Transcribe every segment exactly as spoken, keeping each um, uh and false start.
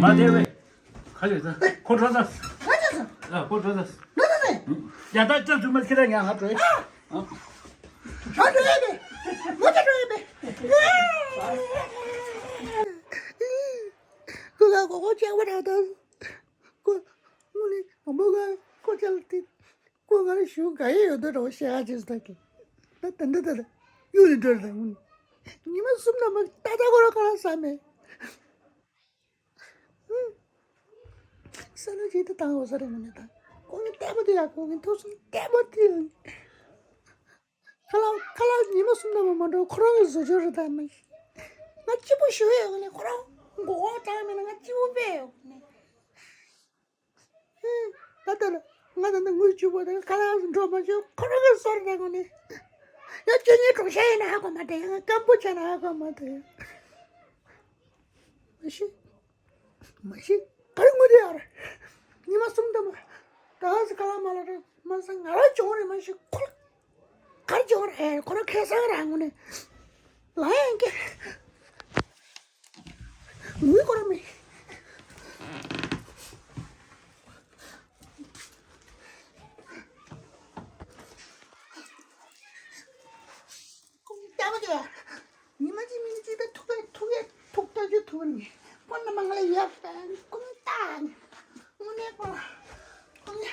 མ་བདེ་བས། ག་ཡོད་ད། ཁོ་འགྲོ་ད། ང་ཚོ་ཚོ། ཨ་ཁོ་འགྲོ་ད། ང་ཚོ་ཚོ། ཡ་ད་ལྟ་ཚུལ་མ་ཁྱེད་རང་ཡང་ང་འགྲོ་ཡ། ཨ། ང་འགྲོ་ཡ་མེད། ང་ཚོ་འགྲོ་ཡ་མེད། ཁོ་ག་གོ་གོ་ཅག་པ་ར་ད། ཁོ་དངོས་གནས་མང་པོ་ག་ཁོ་ཅག་ལ་དེ། ཁོ་ག་རེ་ཞུ་ག་ཡི་ཡོད་དོ་རོ་ཤེས་ཨ་ཅེས་ད་གི། ད་ད་ད་ད་ད་ཡུ་རི་འགྲོ་ར་ད་དངོས་གནས། ཉི་མ་གསུམ་ན་མ་ད་ད་གོ་ར་ག་ར་ས་མེད། ས་ལ་ཅིག་ཏུ་བཏང་འོ་ས་རེ་མ་ནི་ད། ཁོང་གི་ལྟད་མོ་དེ་ཡ་ཁོང་གི་ཐུགས་སུ་ལྟད་མོ་དེ་ཡ། ཁ་ལག་ཁ་ལག་ཉི་མ་གསུམ་ན་མ་མ་འགྲོ་ཁོ་རང་གི་བཟོ་བཅོས་རེ་ད་མ་ཤི། ང་གཅིག་པུ་ཞུ་ཡོད་ནི་ཁོ་རང་མགོ་སྐོར་བཏང་མེད་ན་ང་གཅིག་པུ་པས་ཡོད་ནི། ད་ལྟ་ལ་ང་ད་ལྟ་དངུལ་བཅུ་པོ་དང་ཁ་ལག་འགྲོ་མ་བཅུ་ཁོ་རང་གི་སོར་ད་གོ་ནི། ཡ་ཁྱེད་ཉིད་གྲོགས་ཤ་ཡིན་ན་ཧ་གོ་མ་དེ་ཡ་ང་སྐམ་པོ་ཆ་ན་ཧ་གོ་མ་དེ་ཡ། མ་ཤི། མ་གཞི་ག་རེ་དངོས་དེ་ཡོད་རེད། ཉི་མ་གསུམ་དུ་མ་ད་ཧ་སི་ཁ་ལག་མ་ལ་རེད་མ་ཟ་ང་ར་བྱུང་རེད་མ་གཞི་ཁོ་ག་རེ་བྱུང་རེད་ཁོ་ར་ཁེ་སང་ར་དངོས་ནས་ལ་ཡང་ཀེ་ངུས་ཁོ་ར་མི། ཀུན་ལྟ་བུ་དེ། ཉི་མ་གཅིག་མིན་གཅིག་ད་ཐུག་པས་ཐུག་ཡས་ཐུག་ལྟ་རྒྱུ་ཐུག་ནི། ཁོ་ན་མ་ང་ལ་ཡབ་པས་ཀུན་ལྟ་ནི། དངོས་གནས་ཁོ་ལ། ཁོ་ནི།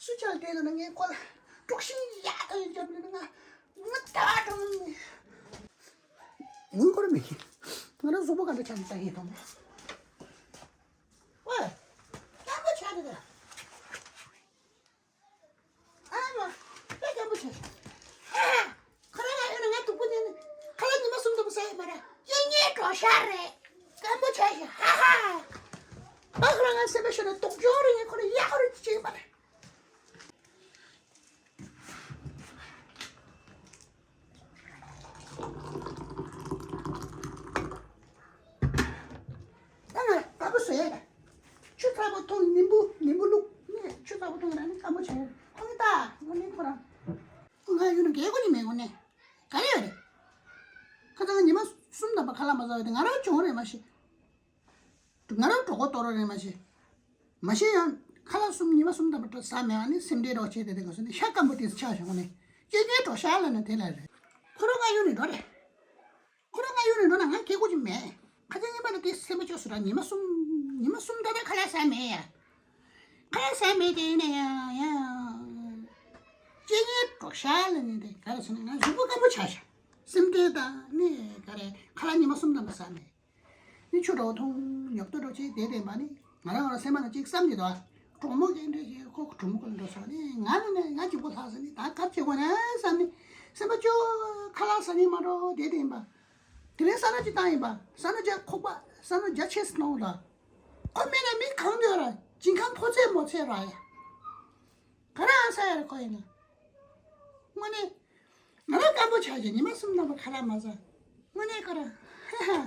སུ་ཆགས་བསྡད་ལ་ན་ངས་ཁོ་ལ་དཀྲུག་ཤིང་ཡག་ཏུ་རྒྱབ་ལ་ན་ང་། ང་ལྟ་བ་དང་ནི། ངུ་ཁོ་ར་མི་ཤེས། ང་རང་གཟུགས་པོ་ག་འདྲ་ཆགས་ནས་ལྟ་ཡས་དང་། ཝེ། སྐམ་པོ་ཆགས་འདུག་ག་ཨ་མ། དཔེ་སྐམ་པོ་ཆགས་ཤག་ཧ་ཧ། ཁོ་རང་ང་ཡོད་ན་ང་སྡུག་པོ་ཉན་ནས་ཁ་ལག་ཉི་མ་གསུམ་དུ་པོ་ཟ་ཡོད་མ་རེད། ཡེ་ངའི་གྲོགས་ཤག་རེད། སྐམ་པོ་ཆགས་ཤག་ཧ་ཧ། ཨ་ཁོ་རང་ང་སེམས་པ་ཤོར་ན་སྡུག་སྦྱོང་རེད། ངས་ཁོ་རང་ཡག་པོ་རེད་ཅེས་བྱས་ཡོད་མ་རེད། ད་ང་དཀར་པོ་བཟོ་ཡས་ད། ཆུ་ཚ་པོ་འཐུང་ནིམ་བུ་ནིམ་བུ་བླུགས་ནས་ཆུ་ཚ་པོ་འཐུང་ན་ནི་སྐམ་པོ་བྱས་ཡོད་ཁོ་ནི་ད་ངོ་ནི་ཁོ་རང་ང་ཡུལ་ནི་རྒྱལ་སྒོ་ནི་མེད་ངོ་ནི་ག་རེ་ཡོད་རེད། ཁ་སང་ཉི་མ་གསུམ་དང་པ་ཁ་ལག་མ་ཟ་བ་དེ་ང་རང་བྱུང་རེད་མ་གཞི། ང་རང་གྲོད་ཁོག་ལྟོགས་རོགས་རེད་མ་གཞི། མ་གཞི་ཡང་ཁ་ལག་གསུམ་ཉི་མ་གསུམ་དང་པོ་ཟ་མེད་པ་ནི་སེམས་ཁྲལ་རོགས་བྱས་ཏེ་དེ་ག་སོ་ནི་ཤ་སྐམ་པོ་དེ་ཆགས་བྱུང་ནས་སྐྱེ་རྒྱལ་གྲོགས་ཤ་ལ་ནི་དེ་ལ་རེད། ཁོ་རང་ང་ཡུལ་ནས་འགྲོ་རེད། ཁོ་རང་ང་ཡུལ་ནས་འགྲོ་ན་ང་སྐྱེ་དགོས་ཀྱི་མེད། ཁ་ཆེ་ཉི་མ་ནི་དེ་སེམས་པ་སྐྱོ་སུ་ར་ཉི་མ་གསུམ་ཉི་མ་གསུམ་ད་ལྟ་ཁ་ལག་ཟ་མེད་ཡ། ཁ་ལག་ཟ་མེད་དེ་ཡིན་ན་ཡང་ཡང་སྐྱེ་རྒྱལ་གྲོགས་ཤ་ལ་ནི་དེ་ག་རེ་ཟེར་ན་ང་གཟུགས་པོ་སྐམ་པོ་ཆགས་ཤག་སེམས་ཁྲལ་དང་ནི་ག་རེ་ཁ་ལག་ཉི་མ་གསུམ་དང་པོ་ཟ་མེད། ནི་ཆུ་འདྲ་བོ་འཐུང་ཉོབ་ཏོ་འདྲ་བོ་བྱས་བསྡད་བསྡད་པ་ནི་ང་རང་ང་རང་སེམས་པ་ནང་གཅིག་བསམ་གྱི་འདུག་གྲོགས་མོ་གིས་འདྲ་བྱས་ཁོ་གྲོགས་མོ་ཁོ་ལ་འགྲོ་སོང་ནི་ང་ནི་ནི་ང་གཅིག་པོ་ལྷག་སོང་ནི་ད་གར་བྱེད་དགོས་ན་བསམ་ནི་སེམས་པ་སྐྱོ། ཁ་ལག་ཟ་ནི་མ་འགྲོ་བསྡད་བསྡད་ཡིན་པ། དེ་རིང་ས་ནོ་གཅིག་བཏང་ཡིན་པ་ས་ནོ་རྒྱ་ཁོག་པ་ས་ནོ་རྒྱ་ཆེ་སུ་གཏོང་ད། ཁོ་མེད་ན་མི་གང་འདོད་ར་ཅིན་ཁང་ཕོ་ཚད་མོ་ཚད་ར་ཡ། ག་ར་ཨ་ས་ཡ་ར་ཁོ་ཡིན་ན། དངོས་གནས། ང་རང་སྐམ་པོ་ཆགས་ཀྱི་ཉི་མ་གསུམ་ལྷག་པ་ཁ་ལག་མ་ཟ། དངོས་གནས་ཁོ་རང་། ཧ་ཧ།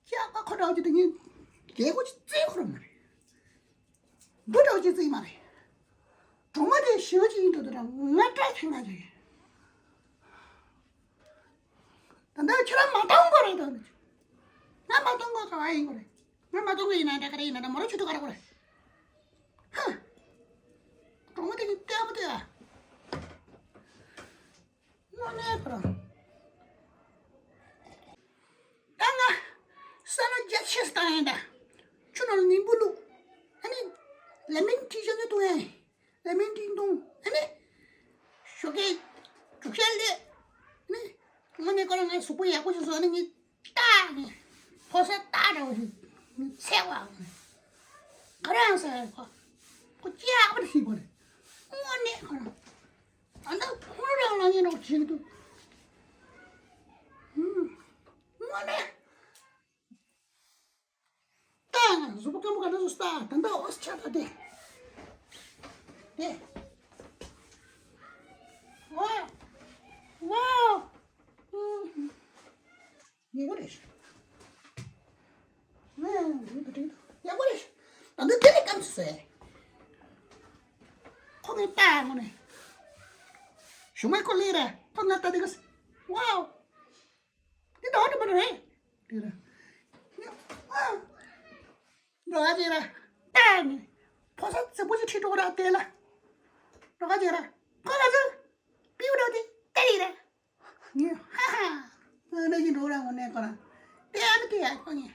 སྐྱག་པ་ཁོ་འདྲ་བོ་ཅིག་ཏུ་ངས་རྒྱལ་སྒོ་ཅིག་བརྩིགས་ཁོ་རང་མ་རེད། འབུ་འདྲ་བོ་ཅིག་བརྩིགས་མ་རེད། གྲོགས་མོ་དེ་ཞི་བ་ཅིག་ཡིན་འགྲོ་དུ་ར་ང་སྐྲག་ཁྱེད་ང་ཅིག་ཡིན། ད་ལྟ་ཁྱེད་རང་མ་གཏོང་དགོས་རེད་དོ། ང་མ་གཏོང་དགོས་ག་བ་ཡིན་དགོས་རེད། ང་མ་གཏོང་དགོས་ཡིན་ན་འདྲ་ག་རེ་ཡིན་ན་འདྲ་མོ་ར་ཆུ་ཐུག་ག་ར་དགོས་རེད། ཧ། གྲོགས་མོ་དེ་གི་ལྟད་མོ་དེ་ཨ། དངོས་གནས་ཁོ་རང་། ད་ང་ས་ལ་རྒྱ་ཆེ་སུ་བཏང་ཡིན་ད། ཆུ་ནང་ལ་ནིམ་བུ་བླུགས། ཨ་ནི། ལེ་མིན་ཊི་ཅན་ནི་བཏུང་ཡིན། ལེ་མིན་ཊི་བཏུང་། ཨ་ནི། ཞོགས་ཀས་དྲུག་ཤར་ལས། ཨ་ནི། དངོས་གནས་ཁོ་རང་ང་གཟུགས་པོ་ཡག་པོ་ཞིག་བཟོ་ནི་ངས་ལྟ་ནི། ཕོ་ས་ལྟ་འདྲ་བོ་ཞིག་ཚེ་བ། ག་རེ་ཡང་ཟེར་ཁོ། ཁོ་ཅི་ཡག་པོ་ཞིག་གོ་རེད། དངོས་གནས་ཁོ་རང་། ད་ལྟ་ཁོ་རང་ལ་ངས་རོགས་བྱེད་ཀྱི་འདུག་ཧུམ། དངོས་གནས། ལྟ་ཡང་གཟུགས་པོ་སྐམ་པོ་ག་འདྲ་བཟོ་ལྟ་ད་ལྟ་ཨོ་སི་ཆ་ད་དེ། དེ། ཝའོ། ཝའོ། ཧུམ། ཡག་པོ་རེད། ང་ཡང་འགྲིག་འདུག་འགྲིག་འདུག་ཡག་པོ་རེད། ད་འདི་དེ་ལས་སྐམ་ཚུལ་བཟོས། ཁོ་གིས་ལྟ་ཡང་ངོ་ནས། གཞུག་མ་ཁོ་ལས་ར་ཁོ་ང་ལྟ་དེ་ག་ཝའོ། འདི་ད་འདྲ་མ་རེད། དེ་ར། ཝའོ། རོགས་ཅེ་ར། ཏན། ཕོ་གསར་རྫིག་པོ་ཅིག་ཁྲིད་འགྲོ་ར་དེ་ལ། རོགས་ཅེ་ར། ཁོ་ལ་ཚོ། པིའུ་འགྲོ་དེ་ཏེ་ལི་ར། ངས་ཧ་ཧ། ང་ནས་ཀྱི་འགྲོ་ར་ངོ་ནས་ཁོ་ར། ཏེ་ཨ་མི་ཏེ་ཡ་ཁོ་ངས།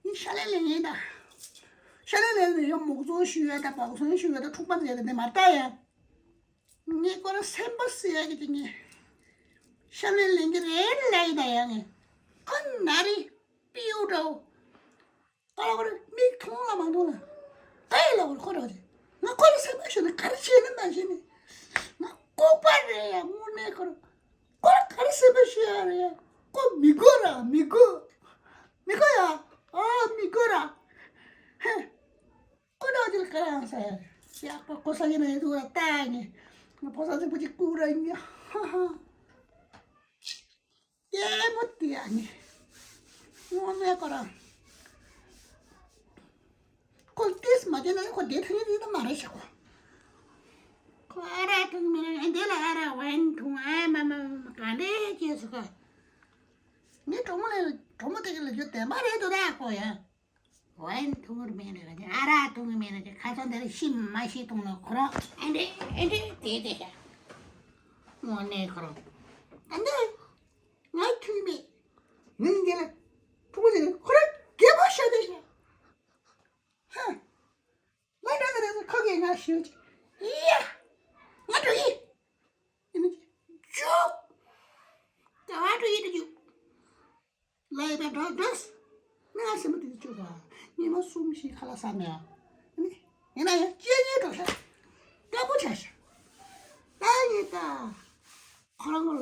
ཡིན་ཤ་ལེ་ལེ་ངས་ད། ཤ་ལེ་ལེ་ནས་ཡོ་མོག་ཚོ་ཞུ་ཡ་ད་བག་ཚོན་ཞུ་ཡ་ད་འཁྲུག་པ་མཛད་ད་དེ་མ་ལྟ་ཡ། ངས་ཁོ་ར་སེམས་པ་སི་ཡ་གི་དེ་ངས། ཤ་ལེ་ལེ་གི་རེད་ལེ་ད་ཡ་ངས། ཁོ་ན་རི་པིའུ་འགྲོ། ཨ་ལ་ཁོ་རེ་མིག་མཐོང་ལ་མ་མཐོང་ལ། ཨེ་ལ་ཁོ་རེ་ཁོ་རེ་བ་ཅེ། ང་ཁོ་ལ་སེམས་པ་ཤོར་ནས་ག་རེ་བྱས་ནས་མ་བྱས་ནས། ང་ལྐུགས་པ་རེད་ཡ་དངོས་གནས་ཁོ་རེ། ཁོ་ལ་ག་རེ་སེམས་པ་ཤོར་ཡ་རེད་ཡ། ཁོ་མི་དགོས་ར་མི་དགོས། མི་དགོས་ཡ། ཨ་མི་དགོས་ར། ཧེ། ཁོ་ལ་ཅི་ལ་ག་རེ་ཨང་ས་ཡ་རེད། ཡག་པོ་ཁོ་ས་ཡིན་ན་ཡིན་འདུག་ར་ལྟ་ཡ་ངས། ང་ཕོ་གསར་རྫིག་པོ་ཅིག་བཀུག་ར་ཡིན་ཡ། ཧ་ཧ། ལྟད་མོ་དེ་ཡ་ནི། དངོས་གནས་ཁོ་རང་། ཁོ་ཏིས་མ་བྱས་ན་ཁོ་བསྡད་ཐུབ་ཀྱི་ཡོད་མ་རེད་ཤག་ཁོ། ཁོ་ཨ་རག་འཐུང་མི་རེད་འདི་ལ་ཨ་རག་ཝའིན་འཐུང་ཨ་མ་མ་མ་ག་འདྲས་བྱས་སོ་ཁོ། ངའི་གྲོགས་མོ་ལ་གྲོགས་མོ་དེ་ག་ལ་རྒྱུ་བདེན་པ་རེད་འདུག་ད་ཁོ་ཡ། ཝའིན་འཐུང་གི་མེད་ནས་ཨ་རག་འཐུང་གི་མེད་ནས་ཁ་སང་དེར་ཤི་མ་ཤི་འཐུང་ན་ཁོ་རང་ཨེ་འདྲས་ཨེ་འདྲས་དེ་དེ་ཤ། དངོས་གནས་ཁོ་རང་། ཨ་འདྲས། ང་འཐུང་མེད། ངའི་འདི་ལ་ཕྲུ་གུ་དེ་ཁོ་རང་རྒད་པོ་ཤ་དེ་ཤ། ཧ། ང་འདྲ་ང་རེ་ཁོ་གིས་ང་ཞུ་ཅི། ཡ། ང་འགྲོ་ཡི། ཨེ་ནི་ཅི། ཅུ། ད་ང་འགྲོ་ཡི་ད་ཅུ། ལ་ཡི་པའི་འགྲོ་འགྲོ། ང་སེམས་མ་དེ་བཅུག་ག་ཉི་མ་གསུམ་བཞི་ཁ་ལག་ཟ་མེད་ཨ། ནི། ཡིན་ན་ཡང་སྐྱེ་ཉེས་འགྲོ་ཤག་དཀའ་པོ་བྱས་ཤག་ད་ཡིན་ད། ཁོ་རང་ངོ་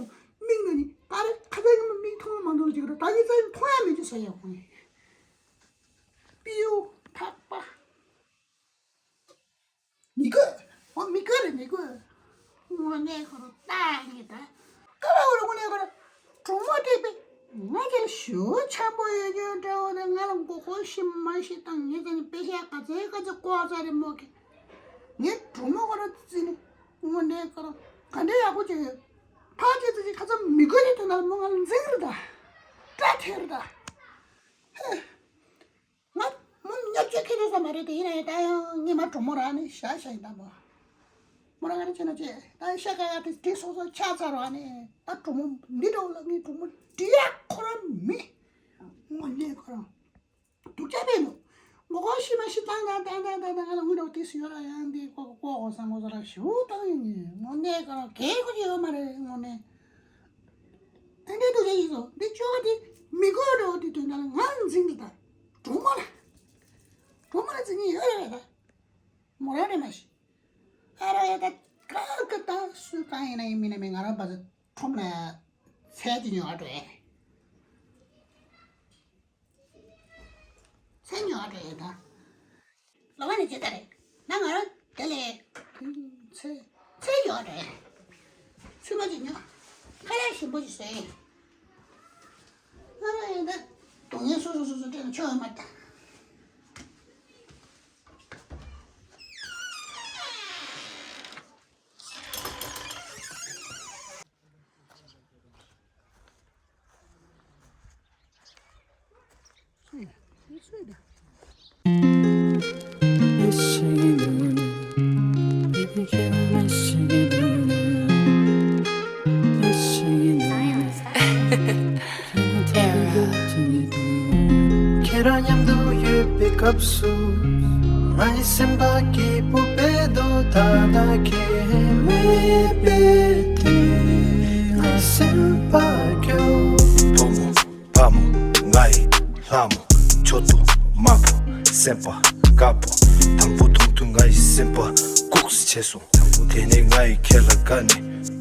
མིག་ན་ནི་ད་རེ་ཁ་ཚ་ཉི་མ་མིག་མཐོང་མ་མཐོང་ཅིག་རེད། ད་ཡིན་ཙང་མཐོང་ཡ་མེད་ཅིག་ཟེར་ཡ་ཁོང་ངས། པིའུ་ཐག་པ། མི་དགོས། འོ་མི་དགོས་རེད་མི་དགོས། དངོས་གནས་ཁོ་རང་ལྟ་ཡ་ད། ཀ་བ་འོ་ར་དངོས་གནས་ཁོ་རང་། གྲོགས་མོ་སྤྲད་པས། ང་དེར་ཞུ་འཆམ་པོ་ཡོད་རྒྱུ་འདྲ་བོ་དང་ང་ལ་མགོ་སྐོར་ཞིམ་མ་ཞིག་བཏང་ངས་ཀྱང་དཔེ་ཤ་ག་ཚོད་ག་ཚོད་ལྐོག་ཚ་རེད་མོ་གི། ངས་གྲོགས་མོ་ཁོ་རང་བརྩིས་ནས་དངོས་གནས་ཁོ་རང་ག་འདྲའི་ཡག་པོ་ཅིག་ཡོད། ཕར་ཅིག་ཙི་ཅིག་ཁ་ཚ་མི་དགོས་རེད་དོན་དག་མོ་ང་ལ་འཛིང་རེད་ད། སྐྲ་ཐལ་རེད་ད། ཧེ། ང་མོ་ཉག་ཅིག་ཁེ་རེ་ས་མ་རེད་དེ་ཡིན་ན་ཡང་ད་ཡང་ངས་མ་གྲོགས་མོ་རག་ནས་ཤ་ཤ་ཡིན་ད་མོ། མོ་རང་ང་རེ་བྱས་ན་བྱས་ད་ཤ་ཁ་ཁ་དེ་དེ་སོ་སོ་ཆགས་ཚར་བ་ནས་ད་གྲོགས་མོ་འདི་འདྲ་བོ་ལ་ངས་གྲོགས་མོ་འདི་ཡག་ཁོ་རང་མི། དངོས་གནས་ཁོ་རང་སྡུག་ཅག་པས་ནོ། ངོ་ཁོ་ཤི་མ་ཤི་བཏང་བཏང་བཏང་བཏང་བཏང་ང་ལ་དངུལ་འདྲ་བོ་དེ་སུ་ཡོད་ར་ཡང་འདི་ཀོ་ཀོ་ཀོ་ས་ངོ་ས་ར་ཞུ་བཏང་ཡིན་ངོ་ནས་ཁོ་རང་གལ་ཁོ་ཅི་ཡོད་མ་རེད་དངོས་གནས། ཨ་འདྲའི་སྡུག་ཅག་ཡིན་སོང་འདི་ཅོ་ག་དེ་མི་དགོས་འགྲོ་དེ་དོན་དག་ལ་ང་འཛིང་གི་ད། གྲོགས་མོ་ལ། གྲོགས་མོ་ལ་འཛིང་གི་ཡོད་རེད་ད། མོ་རང་རེད་མ་ཤི། ཨ་ར་ཡ་ད་ག་ག་ད་སུས་གང་ཡིན་ན་ཡིན་མིན་ན་མིན་ང་རང་བ་ཚོ་ཁྲོམ་ལ་ཚལ་གྱི་ཉོ་བ་འགྲོ་ཡ། ཚལ་ཉོ་བ་འགྲོ་ཡ་ད། ལོ་མ་ནི་ཇི་ལྟར་རེད། ན་ང་རང་དེ་ལས། ཚེ་ཚེ་ཡོད་རེད། ཚེ་མ་ཅིག་ཉོ། ཁ་ལག་ཞིམ་པོ་ཞིག་བཟོས། ང་རང་ཡིན་ན་སྡུག་བསྔལ་སོ་སོ་སོ་སོ་སྤྲད་ན་ཆོག་ཡོད་མ་རེད། ཁྱེད་རང་མཉམ་དུ་ཡོད་པའི་སྐབས་སུ། ངའི་སེམས་པ་སྐྱིད་པོ་བྱེད་དོ། ད་ལྟ་ཁྱེད་མེད་པའི་དུས། ངའི་སེམས་པ་སྐྱོ། བུ་མོ་བུ་མོ་ང་ཡི་ལྷ་མོ། མཆུ་ཏོ་དམར་པོ་སེམས་པ་དཀར་པོ། དང་པོ་མཐོང་དུས་ངའི་སེམས་པ་ལྐུགས་སུ་བྱས་སོང་། དེ་ནས་ང་ཡིས་ཁྱེད་ལ་དགའ་ནས་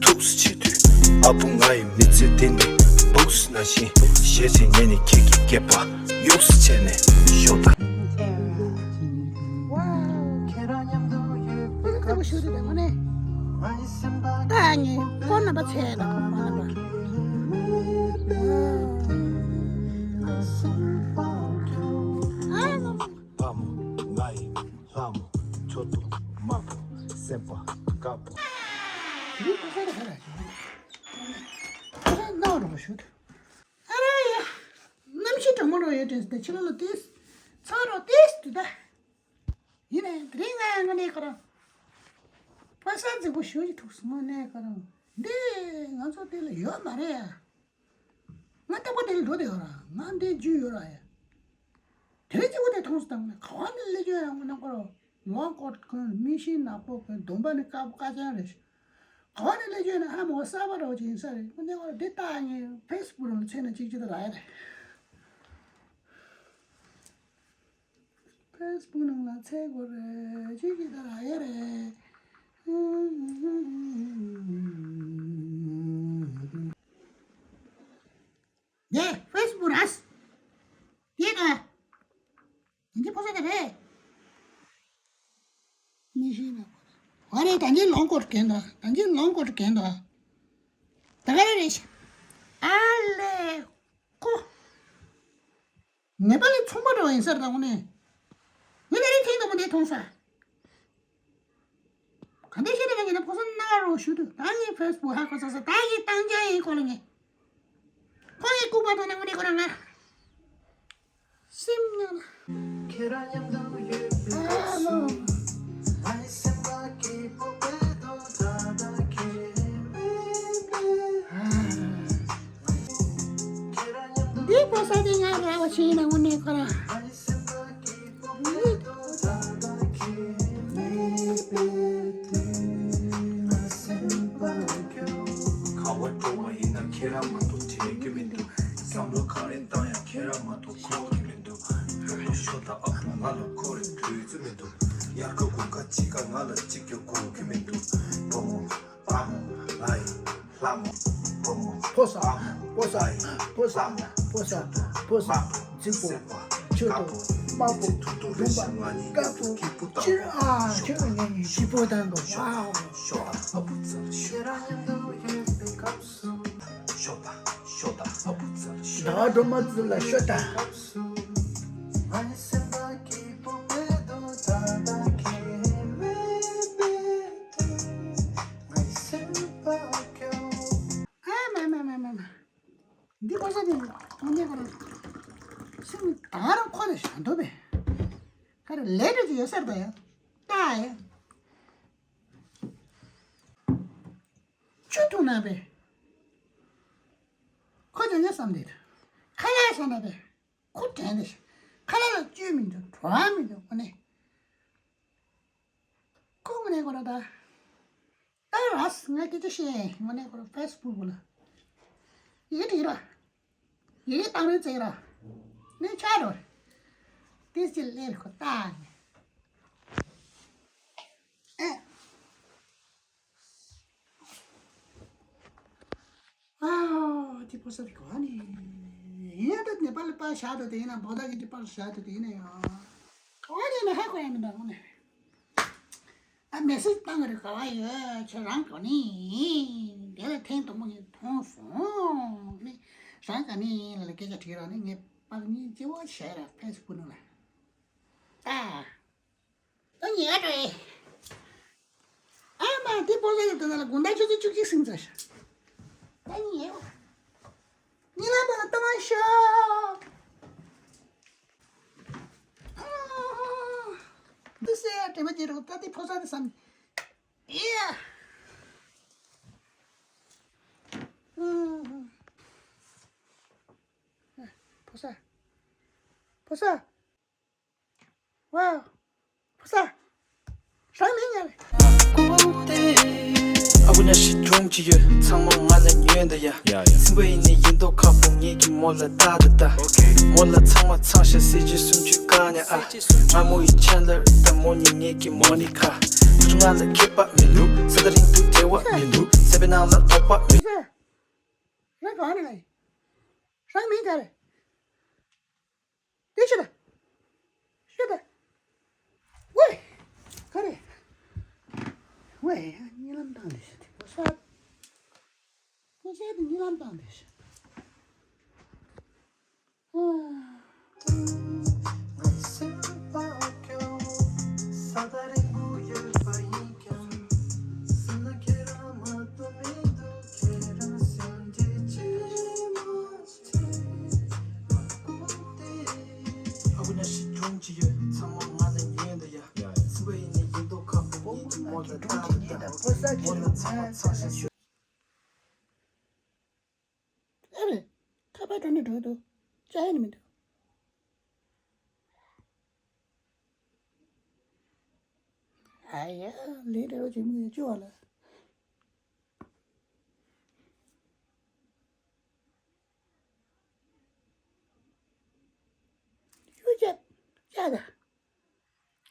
ཐུགས་སུ་ཆེ་དུས། ཨ་བུ་ང་ཡི་མི་ཚེ་འདི་ནི་སྦུག་སུ་ན་བཞིན་ཤེས་བྱས་ངས་ནི་ཁྱེད་ཀྱི་སྐེད་པ་གཡུགས་སུ་བྱས་ནས་ཤོག་ད། ཁྱེད་རང་མཉམ་དུ་ཡོད་པའི་སྐབས་སུ། ད་ངས་ཁོ་རྣམ་པ་ཚེ་ལ་ཁོ་རྣམ་པ། ཨ་ལོ། བུ་མོ་ང་ཡི་ལྷ་མོ། མཆུ་ཏོ་དམར་པོ་སེམས་པ་དཀར་པོ། ཡིན་ཁོ་ས་རེ་ཧ་ར་ཞུ། ཁོ་ས་ནའོ་རོགས་ཞུ། ཨ་ར་ཡ། གནམ་གཤིས་གྲང་མོ་རོ་ཡོད་དྲན་སྟེ་ཕྱི་ལོགས་ལ་ཏིས། ཚ་རོ་ཏིས་དུ་ད། དེ་རིང་ང་དངོས་གནས་ཁོ་རང་ཕོ་གསར་རྫིག་པོ་ཞེ་པོ་ཅིག་ཐུག་སོང་། དངོས་གནས་ཁོ་རང་འདི་ང་ཚོ་དེ་ལ་ཡོད་མ་རེད་ཡ། ང་རྟག་པར་དེ་ལ་འགྲོ་བསྡད་ཡོད་ར། ང་འདི་རྒྱུས་ཡོད་ར་ཡ། དེ་རིང་གཅིག་པོ་དེ་མཐོང་སོང་། ད་དངོས་གནས་ག་བ་ནས་སླེབས་ཀྱི་ཡོད་ཡ། དངོས་གནས་ཁོ་རང་ལོང་ཀོཊ་གོན། མིག་ཤེལ་ནག་པོ་གོན། གདོང་པ་ནི་དཀར་པོ་དཀར་རྐྱང་རེད། ག་བ་ནས་སླེབས་ཀྱི་ཡོད་ན་ཧ་མ་གོ། གསར་པ་འདྲ་བོ་ཅིག་ཡིན་ས་རེད། དངོས་གནས་ཁོ་རང་འདི་ལྟ་ངས་ཕེ་སི་བུག་ནང་ལ་བཙལ་ན་གཅིག་གཅིག་ད་རག་ཡ་རེད། ཕེ་སི་བུག་ནང་ལ་འཚོལ་དགོས་རེད། ཅིག་གཅིག་ད་རག་ཡ་རེད། ངས་ཕེ་སི་བུག་རག་སོང་། དེ་ག་ཡིན་གྱི་ཕོ་གསར་དེ་རེད། མིག་ཤེལ་ནག་པོ། ཨ་རེ། ད་གིན་ལོང་ཀོཊ་གྱོན་འདུག་ད་གིན་ལོང་ཀོཊ་གྱོན་འདུག་ད་ག་རེ་རེད་ཤག་ཨ་ལེ་ཀོ། ནེ་པ་ལི་ཚོང་པ་འདྲ་བ་ཡིན་ས་རེད་ད་དངོས་གནས། ངས་ད་རེས་ཐེངས་དང་པོ་འདི་མཐོང་ས། ག་འདྲ་ཞིག་རེད་ཡིན་ན་ཕོ་གསར་ནག་རོ་ཞུ་དུས། ད་ངས་ཕེ་སི་བུག་ཧ་གོ་ས་ས། ད་ངས་བཏང་རྒྱུ་ཡིན་ཁོ་ལ། ངས་ཁོ་ངའི་ལྐུགས་པ་མཐོང་ན་དངོས་གནས་ཁོ་རང་ང་སེམས་ཉག་ན། ཁྱེད་རང་མཉམ་དུ་ཡོད་པའི་སྐབས་སུ། ཨ་ལོ། ངའི་སེམས་པ་སྐྱིད་པོ་དཔེ་དོ་ད་ད་ཁྱེད་མེད་པས། ཁྱེད་རང་མཉམ་དུ། འདི་ཕོ་གསར་དེ་ང་རག་པ་ཞིག་ཡིན་ན་དངོས་གནས་ཁོ་རང་། ངའི་སེམས་པ་སྐྱིད་པོ་དཔེ་དོ་ད་ད་ཁྱེད་མེད་པའི་དུས་ང་སེམས་པ་སྐྱོ། ཁ་བ་བྲོ་བ་ཡིན་ན་ཁྱེད་རང་མ་གཏོགས་དྲན་རྒྱུ་མི་འདུག་བསམ་བློ་ག་རེ་བཏང་ཡང་ཁྱེད་རང་མ་གཏོགས་འཁོར་གྱི་མི་འདུག་བོད་པའི་ཤོ་དང་ཨ་ཕོ་ང་ལ་འཁོར་བའི་དུས་ཚོད་མི་འདུག་དབྱར་ཁ་དགུན་ཁ་དཔྱིད་ཀ་ང་ལ་གཅིག་ཀྱང་དགོས་ཀྱི་མི་འདུག་བུ་མོ་ཨ་མོ་ཨ་ཡེ་ལྷ་མོ་བུ་མོ་ཕོ་གསར། ཨ་མོ་ཕོ་གསར། ཨ་ཡེ་ཕོ་གསར། ལྷ་མོ་ཕོ་གསར། ཕོ་གསར། རྫིག་པོ། མཆུ་ཏོ། དམར་པོ། ལྡུམ་པ། དཀར་པོ། སྤྱིར་ཨ་ཁྱོད་ངའི་སྐྱིད་པོ་དང་པོ། ཝའོ། ཤོ་དང་ཨ་ཕོ་ཚར་ཤོ། ཤོ་དང་ཨ་ཕོ་ཚར་ཤོ། ཟླ་བ་སྒྲོལ་མ་ཚུར་ལ་ཤོ་དང་། ཨ་མ་མ་མ་མ་མ། འདི་ཁོ་ས་དེ་ཁོང་ཚོའི་ཁོ་རང་སེམས་ད་རང་ཁོ་ལ་བཞག་འདུག་པས། ཁ་རེ་ལས་འགྲོ་གི་ཡོད་སར་ད་ཡ། ད་ཡ། ཆུ་འཐུང་ན་པས། ཁོ་ཚོ་ནི་བསམ་དེ་ཁ་ལག་ཟ་ན་པས། ཁོ་དྲན་དེ་ཤ། ཁ་ལག་ལ་བཅུད་མི་འདུག་བྲོ་བ་མི་འདུག་ཁོ་ནི། ཁོ་ངོ་ནས་ཁོ་རང་ད། ད་ར་ང་སྐད་ཆ་བཤད་ངོ་ནས་ཁོ་རང་ཕེ་སི་བུག་ལ། ཡི་གེ་བྲིས་ར། ཡི་གེ་བཏང་རེས་བྱས་ར། ནས་ཆ་རོ། ཏིས་ཅི་ལེར་ཁོ་ལྟ་ནས། ཨེ། ཨ། དེ་ཕོ་གསར་གོ་ནི། ཡིན་ད་ནེ་པ་ལི་པ་བཞག་ཏུ་དེ་ཡིན་ན་བོད་ད་གི་དེ་པ་བཞག་ཏུ་དེ་ཡིན་ན་ཡང་། གོ་ནི་ན་ཧ་གོ་ཡ་མི་འདུག་ནི། ཨ་མེ་སེ་ཇི་བཏང་རེ་ག་བ་ཡོད་ཁྱོད་རང་གོ་ནི། དེ་ལ་ཐེངས་དང་པོ་ངས་མཐོང་སོང་ནི། རང་ག་ནི་ལ་སྐད་ཆ་དྲིས་ར་ནི་ངས་པར་གཉིས་སྐྱེ་བོ་བྱས་ར་ཕེ་སི་བུག་ནང་ལ། ཨ། ད་ཉལ་འགྲོ་ཨེ། ཨ་མ་དེ་པོ་ལ་ཡོད་དོ་ན་ལ་དགོང་དག་ཆུ་ཚོད་བཅུ་གཅིག་ཟིན་ཚར་ཤག་ད་ཉལ་བ། གཉིད་ལམ་པ་ལ་ལྟ་མ་ཤོག་ཨ། འདི་སེ་དྲན་པ་བརྗེད་རོགས། ད་དེ་ཕོ་གསར་དེ་བསམ། ཨེ་ཡ། ཕོ་གསར། ཕོ་གསར། ཝའོ། ཕོ་གསར། རང་མིང་ཡ་རེད། ཨ་ཁུ་ཉ་ཤི་སྒྲུང་ཅི་ཡོད་ཚང་མ་ང་ལ་ཉོན་ད་ཡ། ཡ་ཡ། སིམ་པ་ཡིན་ནི་ཡིན་མདོག་ཁ་པོ་ངེད་ཀྱི་མོ་ལ་ལྟ་ད་ལྟ། མོ་ལ་ཚང་མ་ཚང་ཤ་སྲིད་ཇི་སུམ་ཅུ་གང་ཉ་ཨ། ང་མོ་ཡི་ཆན་ལར་ད་མོ་ནི་ངེད་ཀྱི་མོ་ནི་ཁ། ཁུ་ང་ལ་ཁྱད་པར་མི་འདུག་ས་ད་རིང་དུ་བྲེལ་བ་མི་འདུག་སེ་པའི་ནང་ལ་དོགས་པ་མི། རང་གང་ནས་ང་ཡིན། རང་མིང་ག་རེད། དེ་ཤི་ད། ཤི་ད། ཝེ། ག་རེ། ཝེ། གཉིད་ལམ་བཏང་དེ་ཤི་དེ་ཕོ་གསར། ཕོ་གསར་དེ་གཉིད་ལམ་བཏང་དེ་ཤི། ཨ། ཨ་ཁུ་ཉ་ཤི་སྒྲུང་ཅི་ཡོད་ཚང་མ་ང་ལ་ཉོན་ད་ཡ། ཡ་ཡ། སིམ་པ་ ཨ་རེ། ཁ་པར་འགྲོ་ནས་འགྲོ་འདུག་ཅག་ཡིན་མི་འདུག་ཨ་ཡ། ལས་འདྲ་བོ་བྱེད་མི་ཡོད་ཅོ་བ་ལ། ཡུ་ཅག་ཅག་ད།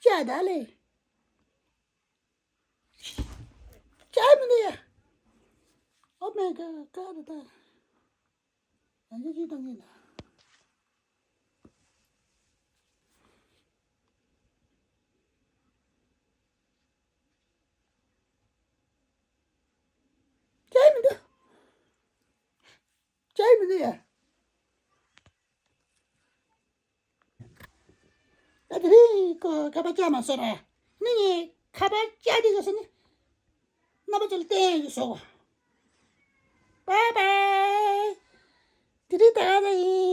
ཅག་ད་ལེ། ཅག་མི་འདུག་ཡ། Oh my god, ཀ་ར་ད། ཡང་ཅི་ཅི་བཏང་གི་ན། ཅག་མི་འདུག་ཅག་མི་འདུག་ཡ། ད་དེ་རིང་ཁོ་ཁ་པར་བཅར་མ་སོང་ར། ནི་ངས་ཁ་པར་བཅར་དེ་ག་སོང་ནི། རྣམ་པ་ཚོ་ལ་བསྟན་ཡོད་སོ། Bye bye. དེ་རིང་ད་ག་རང་ཡིན།